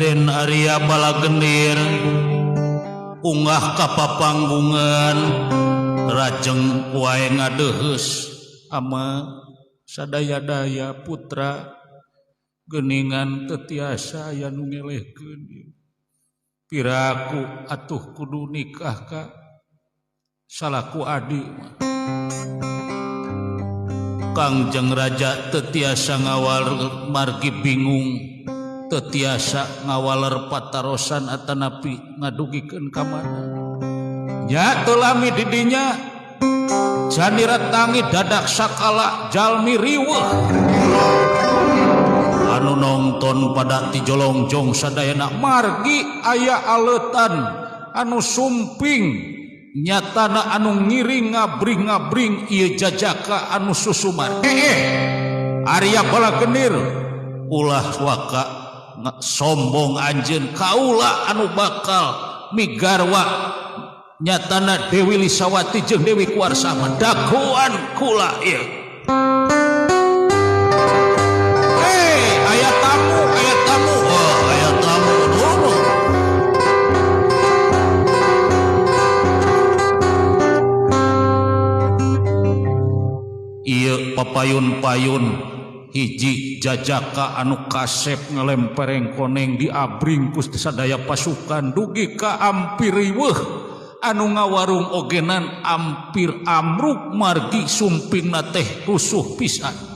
Raden Arya Balagenir unggah ka papanggungan rajeng wae ngadeheus ama sadaya-daya putra geuningan teu tiasa aya nu ngelehkeun piraku atuh kudu nikah ka salaku adi Kangjeng Raja teu tiasa ngawal margi bingung teu tiasa ngawaler patarosan atanapi ngadugikeun ka mana nya teu lami di dinya janira tangi dadak sakala jalmi riweuh anu nongton pada tijolongjong sadayana margi aya aleutan anu sumping nyatana anu ngiring ngabring-ngabring ieu jajaka anu susumar Arya Balagenir ulah waka sombong anjeun kaula anu bakal migarwa nyatana Dewi Lisawati jeung Dewi Kuarsama dagoan kula ieu. Aya tamu, aya tamu, oh, aya tamu dulu. Ieu papayun-payun hiji jajaka anu kasep ngalempereng koneng diabring ku sadaya pasukan dugi ka ampir riweuh anu ngawarung ogenan ampir amruk margi sumpingna teh rusuh pisan.